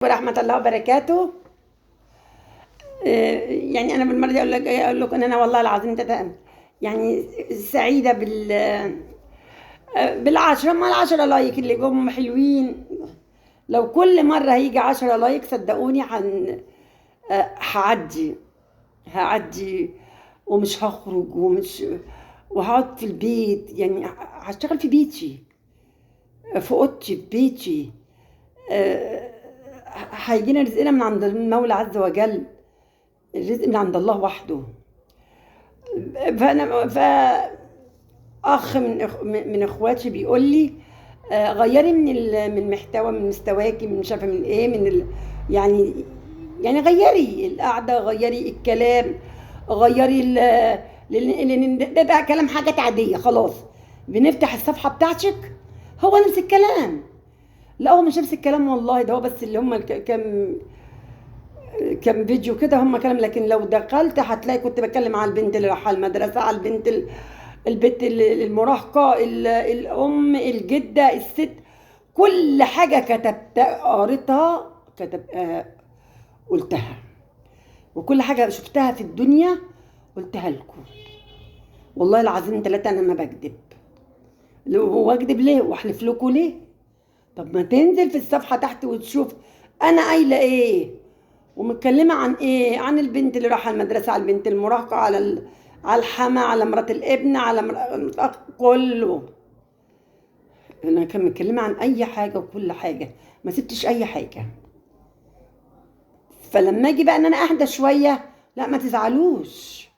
ورحمة الله وبركاته. يعني أنا بالمرة دي أقول لكم إن أنا والله العظيم يعني سعيدة بالعشرة، ما ال10 like اللي جم حلوين. لو كل مرة هيجي 10 like صدقوني هعدي ومش هخرج وهقعد في البيت، يعني هشتغل في بيتي، في اوضتي، في بيتي. هيجينا رزقنا من عند المولى عز وجل، الرزق من عند الله وحده. فانا اخ من اخواتي بيقول لي غيري من محتوى، من مستواكي، من مش عارفه من ايه، من يعني غيري القعدة، غيري الكلام، غيري لان ده بقى كلام حاجات عادية خلاص. بنفتح الصفحة بتاعتك هو نفس الكلام. لا هو مش نفس الكلام والله، ده هو بس اللي هم كم فيديو كده هم كلام، لكن لو دخلت هتلاقي كنت بتكلم على البنت اللي رايحة المدرسة، على البنت المراهقة، الام، الجدة، الست، كل حاجة كتبتها قريتها قلتها، وكل حاجة شفتها في الدنيا قلتها لكم. والله العظيم 3 انا ما بكذب. هو اكذب ليه واحلف لكم ليه؟ طب ما تنزل في الصفحة تحت وتشوف انا قايله ايه ومتكلمه عن ايه، عن البنت اللي رايحة المدرسة، على البنت المراهقة، على الحما، على مرات الابن، على كله. انا كان متكلمه عن اي حاجة وكل حاجة، ما سبتش اي حاجة. فلما اجي بقى ان انا اهدى شوية، لا ما تزعلوش،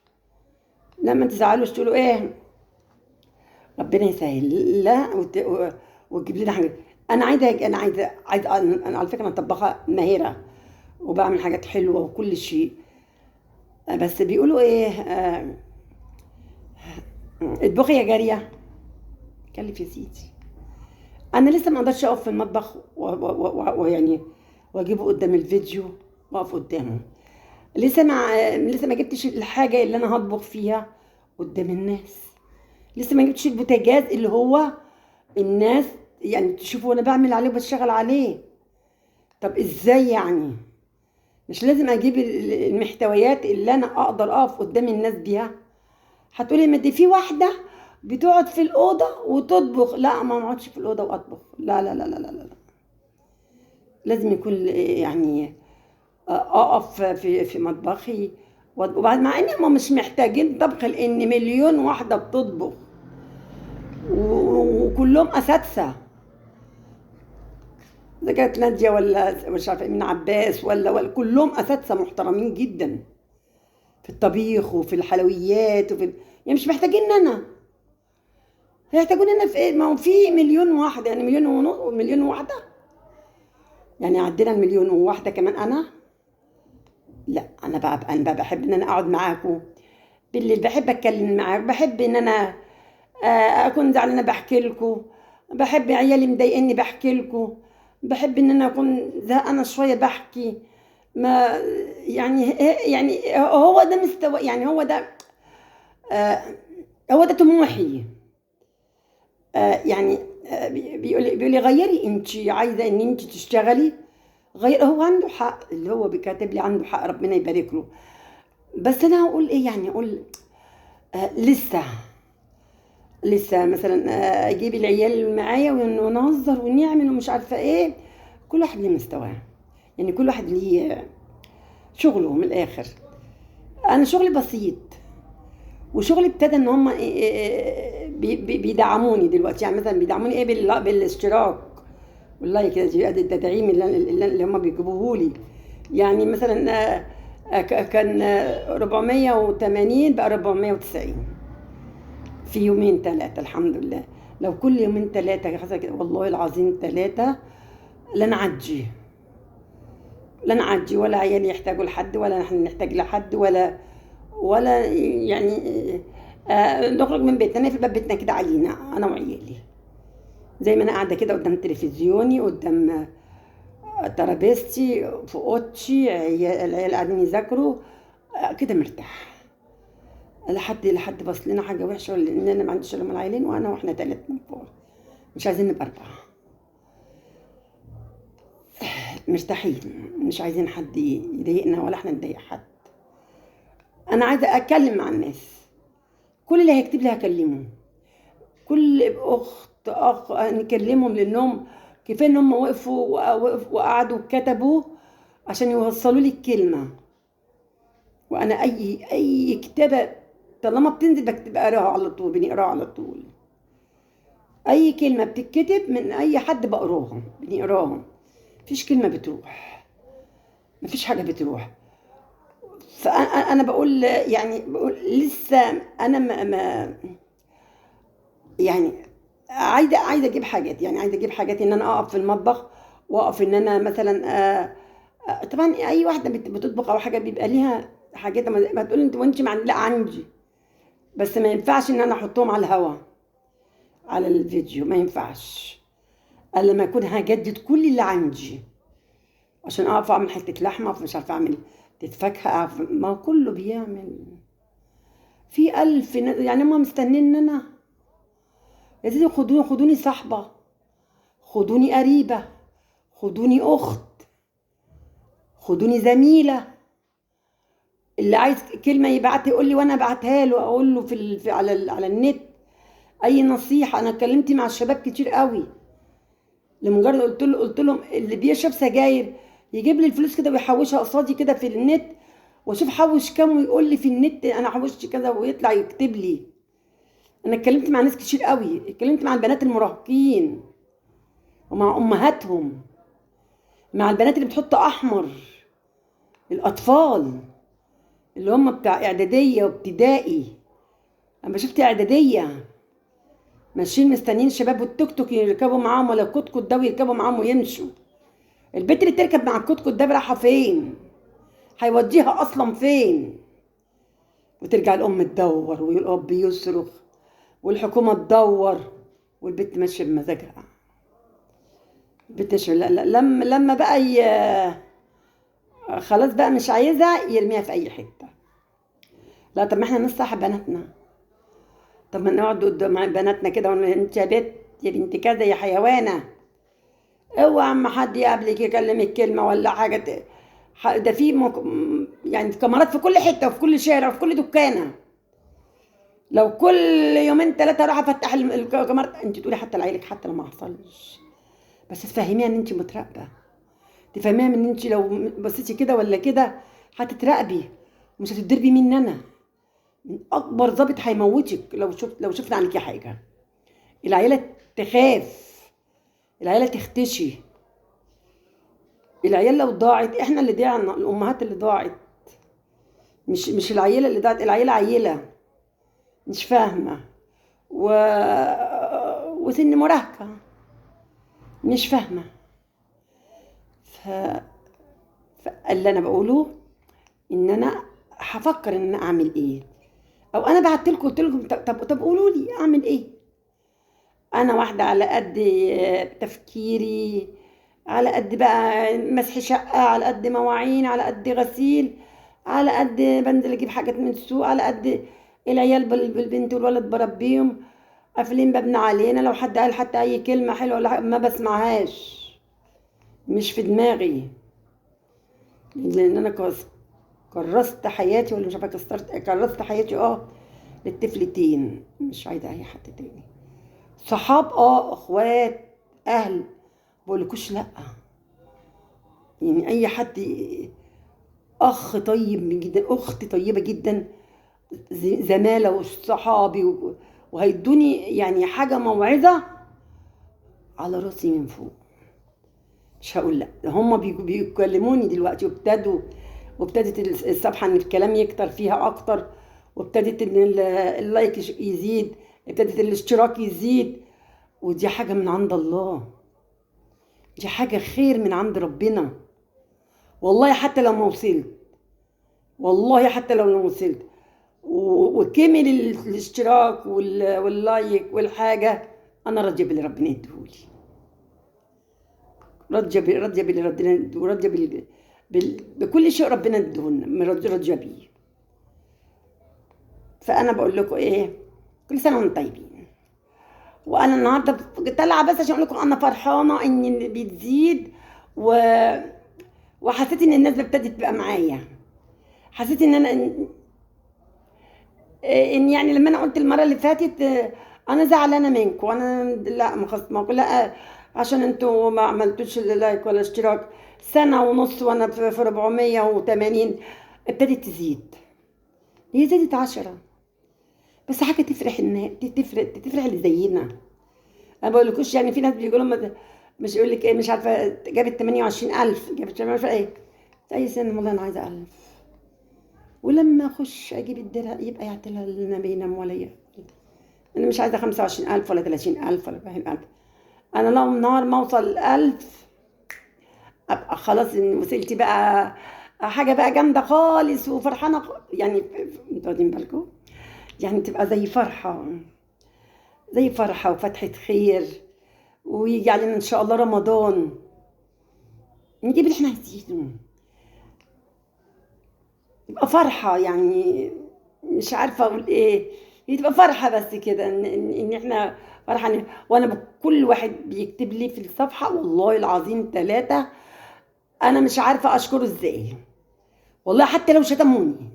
لا ما تزعلوش، تقولوا ايه ربنا يسهل، لا وتجيب لنا حاجة. انا عايزه انا عايزه عايزه انا على فكرة انا طباخه ماهره وبعمل حاجات حلوة وكل شيء، بس بيقولوا ايه، اطبخي يا جارية. كلف يا سيدي، انا لسه ما اقدرش اقف في المطبخ ويعني واجيبه قدام الفيديو واقف قدامه. لسه ما جبتش الحاجة اللي انا هطبخ فيها قدام الناس، لسه ما جبتش البوتاجاز اللي هو الناس يعني تشوفوا انا بعمل عليه وبشتغل عليه. طب ازاي يعني؟ مش لازم اجيب المحتويات اللي انا اقدر اقف قدام الناس بيها. هتقولي ما دي في واحدة بتقعد في الاوضة وتطبخ. لا ما اقعدش في الاوضة واطبخ، لا لا لا لا لا لا، لازم يكون يعني اقف في مطبخي. وبعد مع ان هم مش محتاجين طبخ، لان مليون واحدة بتطبخ وكلهم اساتذة، اذا كانت ناديه ولا مش عارفه مين، عباس ولا كلهم اساتذة محترمين جدا في الطبيخ وفي الحلويات وفي يعني مش محتاجين انا، هيحتاجون انا في ايه؟ ما هو في مليون واحدة، يعني مليون ونص، مليون واحدة، يعني عدينا المليون وواحدة كمان. انا لا، انا بقى بحب ان انا اقعد معاكم بالليل، بحب اتكلم معاكم، بحب ان انا اكون زعلانة بحكي لكم، بحب عيالي مضايقني بحكي لكم، بحب ان انا اكون زهقانه شوية بحكي. ما يعني هو ده مستوى، يعني هو ده هو ده طموحي. يعني بيقول لي غيري، انت عايزه ان انت تشتغلي غير. هو عنده حق، اللي هو بيكاتب لي عنده حق، ربنا يبارك له. بس انا هقول ايه يعني، اقول لسه مثلا اجيب العيال معايا ونهزر ونعمل ومش عارفه ايه. كل واحد ليه مستواه، يعني كل واحد ليه شغله من الاخر. انا شغلي بسيط، وشغلي ابتدى ان هم بيدعموني دلوقتي، يعني مثلا بيدعموني ايه بالاشتراك وال like، التدعيم اللي هم بيجيبوه لي. يعني مثلا كان 480 بقى 490 في يومين 3، الحمد لله. لو كل يومين 3 حصل كده والله العظيم 3 لا نعدي، لا نعدي، ولا عيالي يحتاجوا لحد، ولا نحن نحتاج لحد، ولا يعني نخرج من بيتنا، نقفل باب بيتنا كده علينا انا وعيالي، زي ما انا قاعدة كده قدام تلفزيوني، قدام ترابيزتي، في اوضتي، العيال قاعدين يذاكروا كده مرتاح. لحد بص لنا حاجة وحشة، لان انا ما عنديش الا العيلين وانا، واحنا 3 من فوق، مش عايزين نبقى 4. مرتاحين، مش عايزين حد يضايقنا ولا احنا نضايق حد. انا عايزه اتكلم مع الناس، كل اللي هيكتب لي هكلمه، كل اخت اخ نكلمهم، لانهم كفاية ان هم وقفوا وقعدوا وكتبوا عشان يوصلوا لي الكلمة. وانا اي كتابه طالما بتنزل بكتب اقراها على طول، بنقراها على طول. اي كلمة بتتكتب من اي حد بقراها، بنقراها، مفيش كلمة بتروح، مفيش حاجة بتروح. فانا بقول يعني، بقول لسه انا ما يعني عايزه اجيب حاجات، يعني عايزه اجيب حاجات ان انا اقف في المطبخ، واقف ان انا مثلا طبعا اي واحدة بتطبخ او حاجة بيبقى ليها حاجات، ما تقول انت وانت لا عندي، بس ما ينفعش ان انا احطهم على الهوا على الفيديو، ما ينفعش الا لما اكون هجدد كل اللي عندي عشان اقف اعمل حتة لحمه، مش عارفه اعمل فاكهة، ما كله بيعمل في الف يعني هم مستنيين ان انا يا سيدي خدوني، خدوني صاحبه، خدوني قريبه، خدوني اخت، خدوني زميله. اللي عايز كلمة يبعت يقول لي وانا ابعتها له، اقول له في على النت اي نصيحة. انا اتكلمت مع الشباب كتير قوي، لمجرد قلت لهم اللي بيشرب سجاير يجيب لي الفلوس كده ويحوشها قصادي كده في النت، واشوف حوش كام ويقول لي في النت انا حوشت كذا، ويطلع يكتب لي. انا اتكلمت مع ناس كتير قوي، اتكلمت مع البنات المراهقين ومع امهاتهم، مع البنات اللي بتحط احمر، الاطفال اللي هم بتاع اعدادية وابتدائي. اما شفت اعدادية ماشيين مستنيين الشباب والتوك توك يركبوا معاهم، ولا الكتكوت ده ويركبوا معاهم ويمشوا. البنت اللي تركب مع الكتكوت ده رايحة فين؟ هيوديها اصلا فين؟ وترجع الام تدور، والاب يصرخ، والحكومة تدور، والبنت ماشية بمزاجها. البنت ماشية لا لا، لما بقى خلاص بقى مش عايزها يرميها في اي حتة. لا طب ما احنا نصح بناتنا، طب ما نقعد قدام بناتنا كده ونقول انت يا بنت، يا بنت كذا، يا حيوانه، اوعى اما حد يقابلك يكلمك كلمة ولا حاجة. ده في يعني كاميرات في كل حتة وفي كل شارع وفي كل دكانه. لو كل يومين ثلاثة اروح افتح الكاميرات، انت تقولي حتى لعيلك حتى لو ما حصلش، بس تفهميها ان انت متراقبه، تفهميها ان انت لو بصيتي كده ولا كده هتتراقبي ومش هتتضربي مني انا، من اكبر ظابط هيموتك لو شفنا عليكي حاجة. العيلة تخاف، العيلة تختشي، العيال لو ضاعت احنا اللي ضيعنا، الامهات اللي ضاعت، مش العيلة اللي ضاعت. العيلة عيله مش فاهمه وسن مراهقة مش فاهمه. فاللي انا بقوله ان انا هفكر ان انا اعمل ايه، او انا بعت لكم قلت لكم طب قولوا لي اعمل ايه. انا واحدة على قد تفكيري، على قد بقى مسح شقه، على قد مواعين، على قد غسيل، على قد بنزل اجيب حاجات من السوق، على قد العيال بالبنت والولد بربيهم، قافلين بابنا علينا. لو حد قال حتى اي كلمة حلوة ولا ما بسمعهاش، مش في دماغي، لان انا كرست حياتي، ولا مش عارفه كرست حياتي للطفلتين، مش عايزه اي حد تاني. صحاب اخوات، اهل، بقولكوش لا، يعني اي حد، اخ طيب جدا، اخت طيبة جدا، زمالة وصحابي، وهيدوني يعني حاجة موعظة على راسي من فوق، مش هقول لا. هم بيكلموني دلوقتي، وابتدت الصفحة ان الكلام يكتر فيها اكتر، وابتدت ان ال like يزيد، ابتدت الاشتراك يزيد، ودي حاجة من عند الله، دي حاجة خير من عند ربنا. والله حتى لو ما وصلت، والله حتى لو ما وصلت وكمل الاشتراك وال like والحاجة، انا راضية باللي ربنا يديهولي، راضية باللي ربنا، وراضيه بكل شيء ربنا ادهولنا، راضية بيه. فانا بقول لكم ايه، كل سنة وانتم طيبين. وانا النهارده طالعه بس عشان اقول لكم انا فرحانة ان بتزيد، و... وحسيت ان الناس ابتدت تبقى معايا. حسيت ان انا ان يعني لما انا قلت المرة اللي فاتت انا زعلانة منكم، انا لا مخصمه، لا عشان انتوا ما عملتوش like ولا اشتراك سنة ونص وانا في 480، ابتدت تزيد. هي زادت 10 بس، حاجة تفرح، ان تفرح اللي زينا. انا بقول لكوش يعني في ناس بيقولوا مش يقول لك ايه، مش عارفه جابت 28,000، جابت 28 ايه اي سنة، والله انا عايزه 1000، ولما اخش اجيب الدرع يبقى يعتلها النبي ينام ولا يقل. انا مش عايزه 25,000 ولا 30,000 ولا 40,000، انا لو النهار ما اوصل 1000 ابقى خلاص ان وصلت بقى حاجة بقى جامدة خالص وفرحانه يعني انتوا واخدين بالكم، يعني تبقى زي فرحه، زي فرحه وفتحه خير، ويجي علينا ان شاء الله رمضان نجيب اللي احنا عايزينه، تبقى فرحه. يعني مش عارفه اقول ايه، هي تبقى فرحه بس كده ان احنا فرحه. وانا كل واحد بيكتب لي في الصفحة والله العظيم 3 انا مش عارفه اشكره ازاي والله، حتى لو شتموني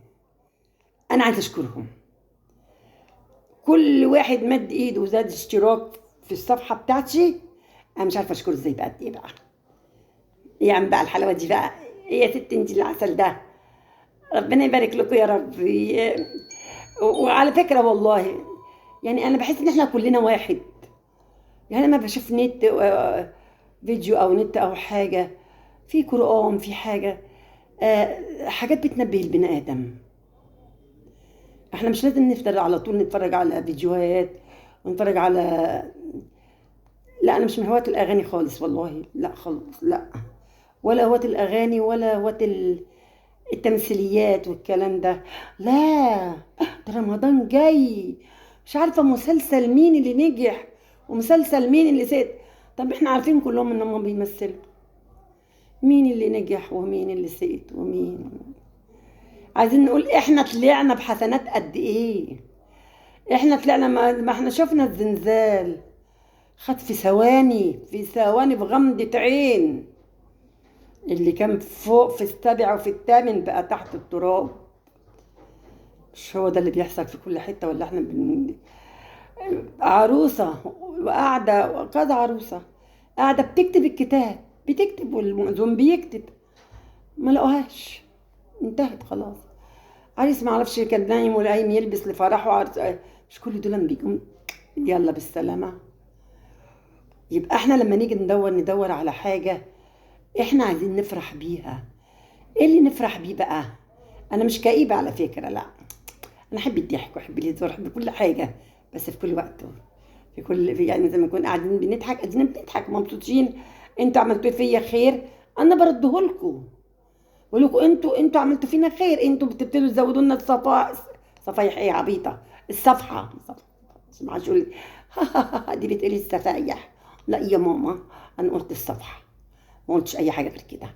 انا عايزه اشكرهم. كل واحد مد ايده وزاد اشتراك في الصفحة بتاعتي، انا مش عارفه اشكره ازاي بقى. ايه بقى يا عم بقى الحلاوة دي بقى، ايه يا ست انت العسل ده، ربنا يبارك لكم يا رب. وعلى فكرة والله يعني انا بحس ان احنا كلنا واحد. يعني انا ما بشوف نت فيديو او نت او حاجة في قران، في حاجة حاجات بتنبه البني ادم. احنا مش لازم نفضل على طول نتفرج على فيديوهات ونتفرج على، لا انا مش من هواة الاغاني خالص والله، لا خالص، لا ولا هواة الاغاني ولا هواة التمثيليات والكلام ده. لا ده رمضان جاي، مش عارفه مسلسل مين اللي نجح ومسلسل مين اللي سقط. طب احنا عارفين كلهم ان هم بيمثلوا، مين اللي نجح ومين اللي سقط ومين. عايزين نقول احنا طلعنا بحسنات قد ايه، احنا طلعنا ما احنا شفنا الزلزال خد في ثواني، في ثواني، في غمضة عين، اللي كان فوق في السابع وفي الثامن بقى تحت التراب. مش هو ده اللي بيحصل في كل حتة؟ ولا احنا عروسة وقاعدة كذا عروسة قاعدة بتكتب الكتاب، بتكتب والمؤذن بيكتب، ما لقوهاش، انتهت خلاص. عريس ما عرفش كان نايم ولا قايم يلبس لفرحه، عرس. مش كل دول بيقوم يلا بالسلامة. يبقى احنا لما نيجي ندور على حاجة احنا عايزين نفرح بيها. ايه اللي نفرح بيه بقى؟ انا مش كئيبة على فكرة، لا انا احب الضحك واحب الهزار واحب كل حاجة، بس في كل وقت، في كل يعني زي ما نكون قاعدين بنضحك، قاعدين بنضحك مبسوطين، انتوا عملتوا فيا خير انا برده لكم، بقول لكم انتوا عملتوا فينا خير، انتوا بتبتدوا تزودوا لنا صفايح ايه عبيطه، الصفحة ما عادش يقول دي بتقولي الصفايح، لا يا ماما انا قلت الصفحة، ما قلتش اي حاجة غير كده.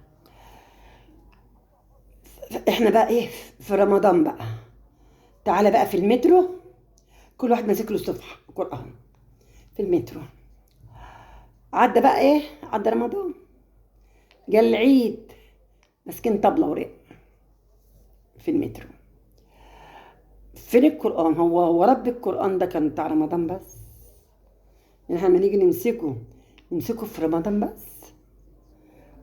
احنا بقى ايه في رمضان بقى، تعالى بقى في المترو كل واحد ماسك له صفحة قران في المترو. عدى بقى ايه، عدى رمضان، جه العيد ماسكين طبله ورق في المترو. فين القران؟ هو رب القران ده كان بتاع رمضان بس؟ يعني احنا لما نيجي نمسكه في رمضان بس،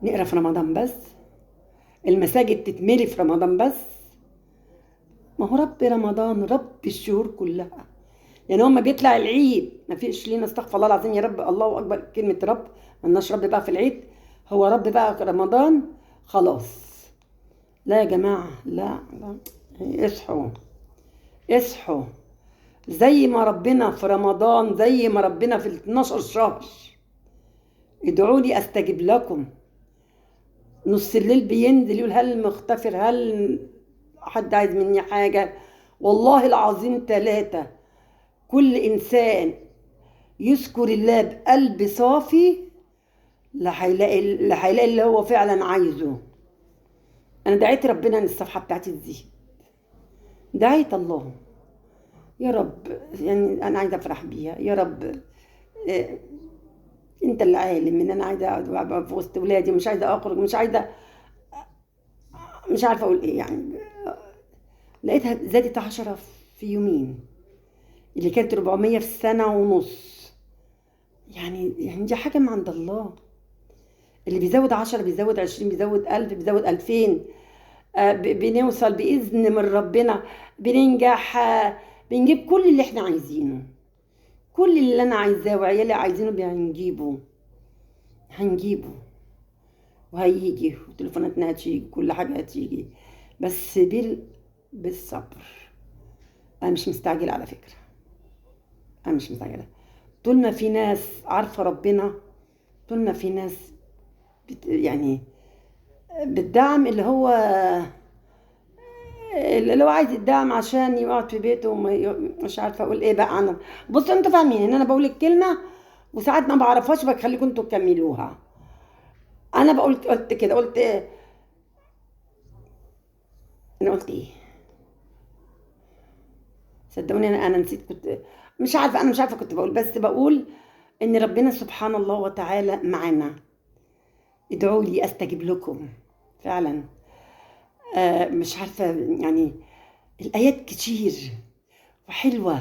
نقرا في رمضان بس، المساجد تتملي في رمضان بس؟ ما هو رب رمضان رب الشهور كلها. يعني هو ما بيطلع العيد ما فيش لينا استغفر الله العظيم يا رب الله اكبر كلمة رب، ما لناش رب بقى في العيد، هو رب بقى رمضان خلاص. لا يا جماعة، لا لا، اصحوا اصحوا. زي ما ربنا في رمضان، زي ما ربنا في 12 شهر، ادعوا لي استجب لكم. نص الليل بينزل يقول هل مغتفر، هل حد عايز مني حاجة؟ والله العظيم 3، كل إنسان يذكر الله بقلب صافي لا هيلاقي اللي هو فعلا عايزه. أنا دعيت ربنا إن الصفحة بتاعتي تزيد، دعيت الله يا رب، يعني أنا عايزة أفرح بيها يا رب. انت اللي عالم ان انا عايزه اقعد وأبقى في وسط ولادي، مش عايزه اخرج، مش عايزه، مش عارفه اقول ايه يعني. لقيتها زادت 10 في يومين، اللي كانت 400 في سنة ونص. يعني دي حاجة من عند الله. اللي بيزود 10 بيزود 20 بيزود 1000 بيزود 2000. بنوصل بإذن من ربنا، بننجح، بنجيب كل اللي احنا عايزينه، كل اللي انا عايزاه وعيالي عايزينه بنجيبه، هنجيبه وهيجي، وتليفوناتنا هتيجي، كل حاجة هتيجي، بس بالصبر. أنا مش مستعجلة على فكرة، أنا مش مستعجلة. طول ما في ناس عارفة ربنا، طول ما في ناس يعني بالدعم، اللي هو اللي هو عايز الدعم عشان يقعد في بيته وما مش عارفة أقول إيه بقى أنا. بصوا أنتوا فاهمين إن أنا بقول الكلمة وساعات ما بعرفهاش، بخليكم أنتوا تكملوها. أنا بقول، قلت كده، قلت إيه؟ أنا قلت إيه؟ صدقوني أنا نسيت، كنت مش عارفة، أنا مش عارفة كنت بقول، بس بقول إن ربنا سبحان الله وتعالى معانا. ادعوا لي أستجيب لكم فعلا. مش عارفة يعني الآيات كتير وحلوة،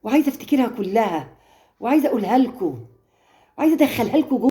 وعايزة أفتكرها كلها، وعايزة أقولها لكم، وعايزة أدخلها لكم جوه.